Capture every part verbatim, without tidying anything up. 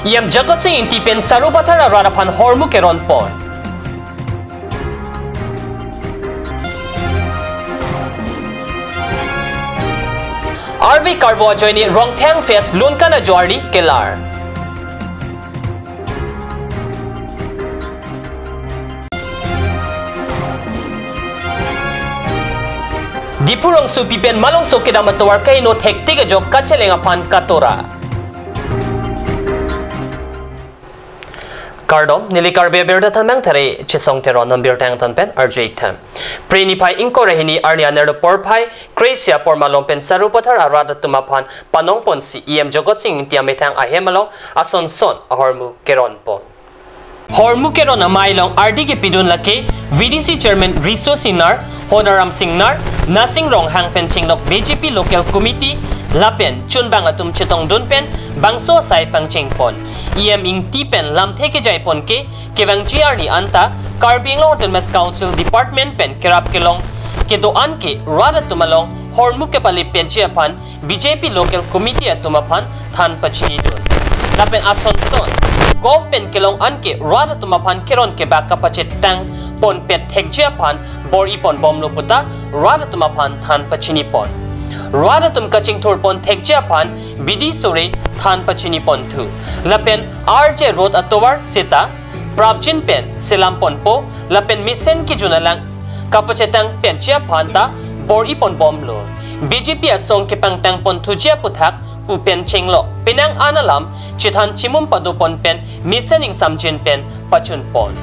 E M Jagat Sing Ingti pen Sarupathar arat aphan hormu keron pon. Arve karvo ajoine Rongtheng Fest Lunkan ajo arni kelar. Diphu rongsopi pen malongso kedam atovar kaheno thektik ajok kacheleng aphan katora. Kardom, neli Karbi abirta thanbang thare Chesong Teron, non birta angton pen arju ik tha. Phre niphai ingkoi ra hini arni anerlo porphai, kre-isi apor malom pen Sarupathar arat atum aphan panong ponsi E M Jagat Sing Ingti amethang ahem along asonson ahormu keron pon. Hormu keron amei along ardi kepidun lake V D C Chairman Riso Singnar, Honaram Singnar, Nasing Ronghang pen chenglok B J P Local Committee lapen chunbang atum chetongdun pen bangso asai pangcheng pon. E M Ingti pen lamthe kejai pon ke kevangji arni anta Karbi Anglong Autonomous Council Department pen kerap kelong kedo-an ke rat atum along hormu kepale petji aphan B J P Local Committee atum aphan than pachinidun. Lapen asonson, govt pen kelong an ke rat atum aphan keron kebak kapachetang ponpet thekji aphan bor-i ponbomlo puta rat atum aphan than pachini pon. Rat atum kachingthur pon thekji aphan bidi sore than pachini ponthu. Lapen arje road atovar seta prapjin pen selam ponpo lapen mesen kejun alang kapachetang petji aphan ta bor-i ponbomlo. B J P asong kepangtang ponthuji aputhak pu pen chenglok penang an alam chethan chimum pado pon pen mesen ingsamjin pen pachun pon.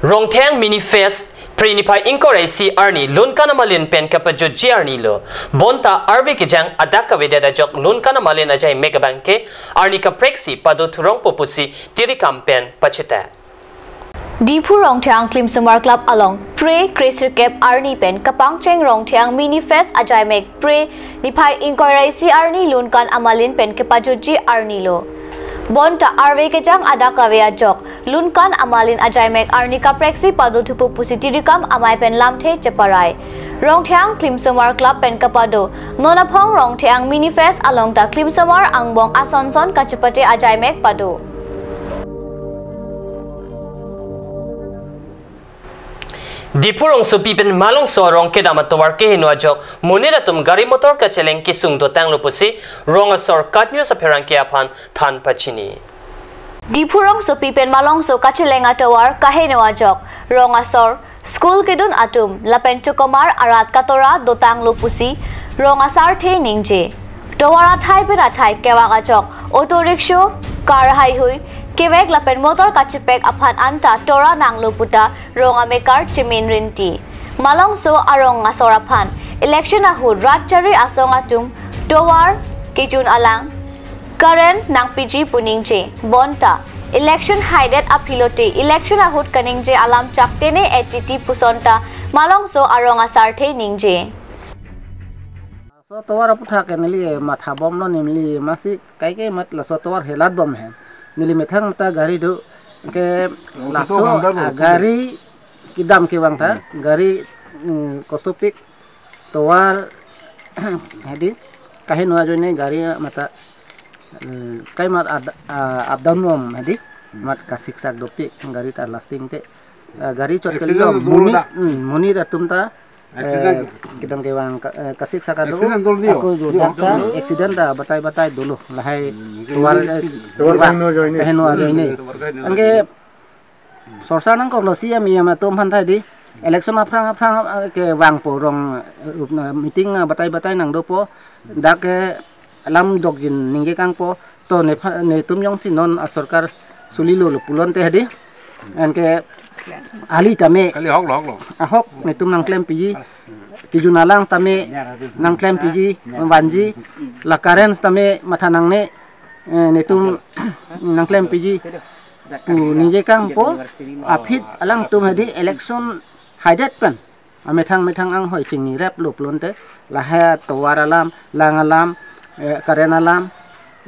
Rongtheng Mini Fest, Phre niphai ingkoi ra isi arni Lunkan amalin pen kapajutji arni lo. Bonta arve kejang adak kavedet ajok Lunkan amalin ajai mek abang ke arni kapreksi pado thurong po pusi tirikam pen pacheta. Diphu Rongtheng Klimsomar Club along Phre kresirkep arni pen kapangcheng Rongtheng Mini Fest ajai mek Phre niphai ingkoi ra isi arni Lunkan amalin pen kepajutji arni lo. Bonta arve kejang adak kave ajok Lunkan amalin ajai mek arni kapreksi pado thupo pusi tirikam amei pen lamthe cheparai. Rongtheng Klimsomar Club pen kapado non aphong Rongtheng Mini Fest along ta Klimsomar angbong asonson kachepate ajai mek pado. Diphu rongsopi pen malongso arong kedam atovar keheno ajok monit atum gari motor kacheleng kesung dotanglo pusi rong asor KAT News apherangke aphan than pachini. Diphu rongsopi pen malongso kacheleng atovar kaheno ajok rong asor school kedun atum lapen chokomar arat katora dotanglo pusi rong asarthe ningje. Tovar athai pen athai kevak ajok auto rickshaw, car haihui kevek lapen motor kachepek aphan anta tora nanglo puta rong amekar chemin rinti. Malongso arong asor aphan election ahut rat chari asong atum tovar kejun alang current nangpiji pu ningje. Bonta election haidet aphi lote election ahut kaningje alam chaktene etiti puson ta malongso arong asarthe ningje. Laso tovar aputhak ke neli matha bomlo, neli masi kaike mat laso tovar helat bom he. Neli methang ta gari do ke laso, ah, gari kedam kevang ta, gari, mm, kosopik tovar hadi kaheno ajoine gari mata, mm, kai mat ad-, ah, up down bom hadi mat kasiksak dopik gari ta lasting te. Ah, gari chot accident kali lo, dolo monit, da. Hmm, monit atum ta, accident. Eh, kedam kevang ka-, eh, kasiksak do. Accident dolo dio. Ako jo dio, dak ta dolo. Accident ta batai batai dolo. Lahai hmm, tovar, eh, tovar tovar kaheno ajoine. Kaheno ajoine. Hmm. Anke sorsa nangkoklo C M E M atum aphan tha di. Election aphrang aphrang, eh, kevangpo rong, eh, meeting, eh, batai batai nangdopo. Dak ke alam dokjin ningje kangpo, to nepha-, netum jongsi non asorkar sulilo lo pulote hadi. Anke ali tame. Kali ahok lo, ahok lo. Ahok netum nangklempiji. Kejun alang tame nangklempiji, vanji. La current tame matha nangne, eh, netum nangklempiji pu ningje kangpo. Aphi alangtum hadi election haidet pen amethang methang anghoi chingnirep lo pulote, lahai tovar alam, lang alam, eh, current alam,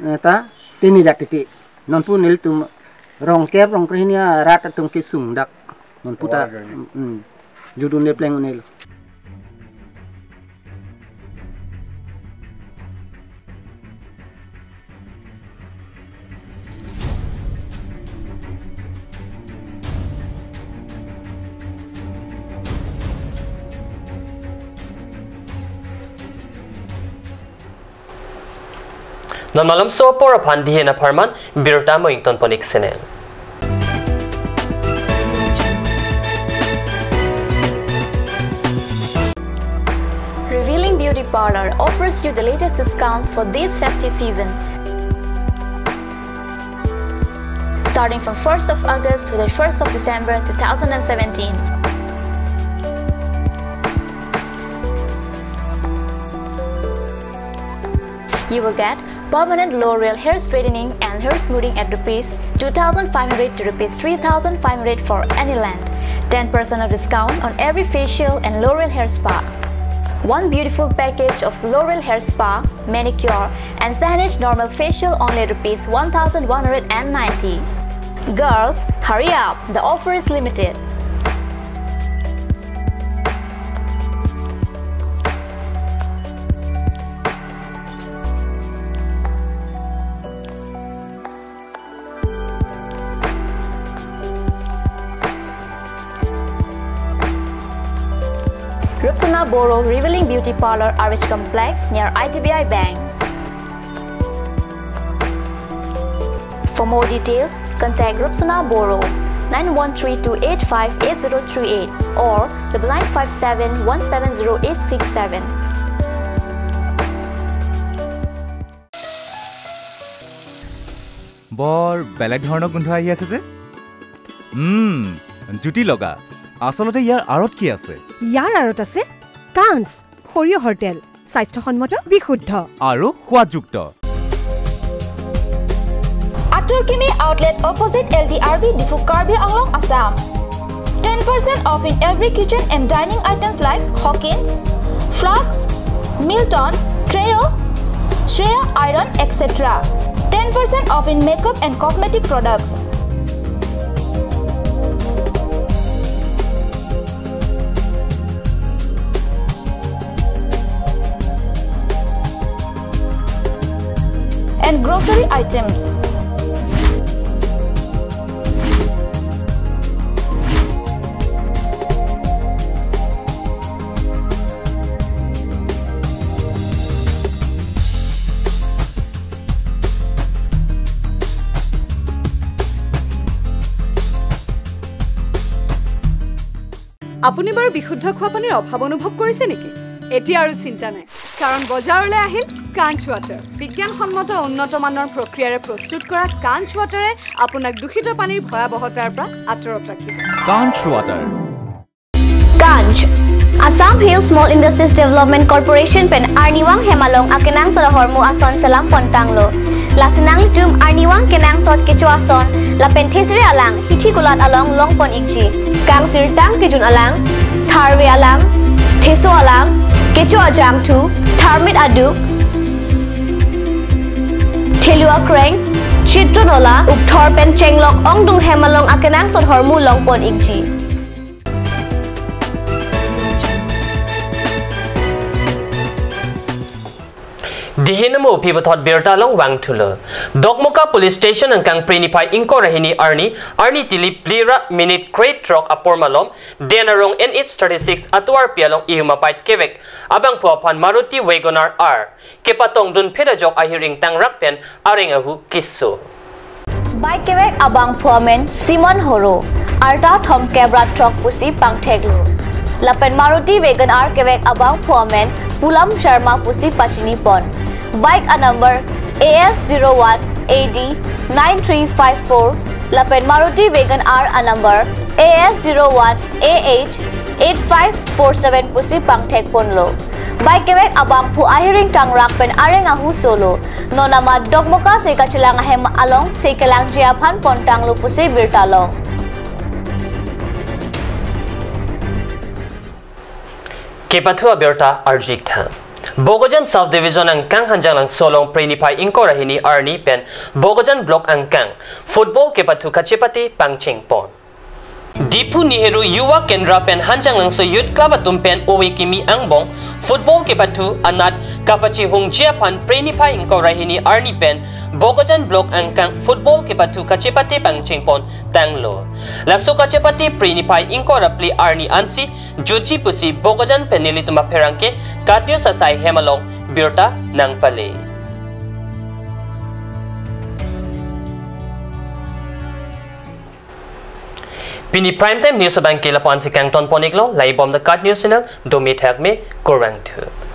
eh, ta tini jat titi. Non pu nelitum rong kep rong krehini arat atum kesung dak. Non pu ta, oh, agak. Mm, mm. Judun de pleng unel. Non malomso apor aphan dihen apharman birta mo ington pon ik sene. Revealing Beauty Parlor offers you the latest discounts for this festive season. Starting from first of August to the first of December two thousand seventeen. You will get permanent L'Oreal hair straightening and hair smoothing at rupees two thousand five hundred to rupees three thousand five hundred for any length. Ten percent of discount on every facial and L'Oreal hair spa. One beautiful package of L'Oreal hair spa, manicure, and Saneesh normal facial only rupees one thousand one hundred and ninety. Girls, hurry up, the offer is limited. Rupsona Boro Revealing Beauty Parlor, R H Complex, near I D B I Bank. For more details, contact Rupsona Boro, nine one three two eight five eight zero three eight or double nine five seven one seven zero eight six seven. বৰ বেলেগ ধৰণৰ গোন্ধ আহি আছে যে। উম, জুতি লগা। আচলতে ইয়াৰ আঁৰত কি আছে? ইয়াৰ আঁৰত আছে কাঞ্চ সৰিয়হৰ তেল, স্বাস্থ্যসন্মত, বিশুদ্ধ। আৰু সোৱাদযুক্ত। Atur Kimi Outlet opposite L D R B Diphu, Karbi Anglong, Assam. Ten percent off in every kitchen and dining items like Hawkins, Flux, Milton, Trio, Shreya Iron, et cetera. Ten percent off in makeup and cosmetic products. And grocery items. আপুনি বাৰু বিশুদ্ধ খোৱা পানীৰ অভাৱ অনুভৱ কৰিছে নেকি? এতিয়া আৰু চিন্তা নাই, কাৰণ বজাৰলৈ আহিল কাঞ্চ ৱাটাৰ। বিজ্ঞানসন্মত উন্নত মানৰ প্ৰক্ৰিয়াৰে প্ৰস্তুত কৰা কাঞ্চ ৱাটাৰে আপোনাক দূষিত পানীৰ ভয়াৱহতাৰ পৰা আঁতৰত ৰাখিব। কাঞ্চ water. Kanch, Assam Hill Small Industries Development Corporation pen arnivang hem along akenangsot ahormu ason selam pontanglo. Lasi nanglitum arnivang kenangsot kecho ason lapen thesere alang hithi kulat along longpon ikji. Kangsirtang kejun alang, tharve alang, theso alang, kecho ajangthu, tharmit aduk, thelu akreng, chitron ola, ukthor pen chenglok ongdung hem along akenangsot ahormu longpon ikji. Dihin mo pi puthot birta along vangthulo. Dokmoka Police Station angkang Phre niphai ingkoi ra hini arni, arni tili phli ra minute krethrok apor malom, Den Arong N H thirty-six atovarpi along ihum apait kevek abangphu aphan Maruti Wagon R kepatongdun phet ajok ahiring tangrak pen areng ahu keso. Bike kevek abangphu amen Simon Horo, arta thomkep ra throk pusi pangtheklo. Lapen Maruti Wagon R kevek abangphu amen Pulam Sharma pusi pachinipon. Bike a number A S zero one A D nine three five four, lapen Maruti Wagon R a number A S zero one A H eight five four seven pusi pangthekponlo. Bike kevek abangphu ahiring tangrak pen areng ahu solo. Non amat Dokmoka se kachelang ahem along se kelangji aphan pontanglo pusi birta long. Kepathu abirta arju iktha. Bokajan Sub Division angkang Hanjanglangso along Phre niphai ingkoi ra hini arni pen Bokajan Block angkang football kepathu kachepate pangcheng pon. Diphu Nehru Yuva Kendra pen Hanjanglangso Youth Club atum pen ove kimi angbong football kepathu anat kapachehungji aphan Phre niphai ingkoi ra hini arni pen Bokajan Block angkang football kepathu kachepate pangcheng pon tanglo. Laso kachepate Phre niphai ingkoi ra phli arni ansi jutji pusi Bokajan pen nelitum apherangke KAT News asai hem along birta nangpale. Pini Prime Time News abangke lapu-an si kangton pon iklo, laibom the KAT News channel, domi thakme, kurvangthu.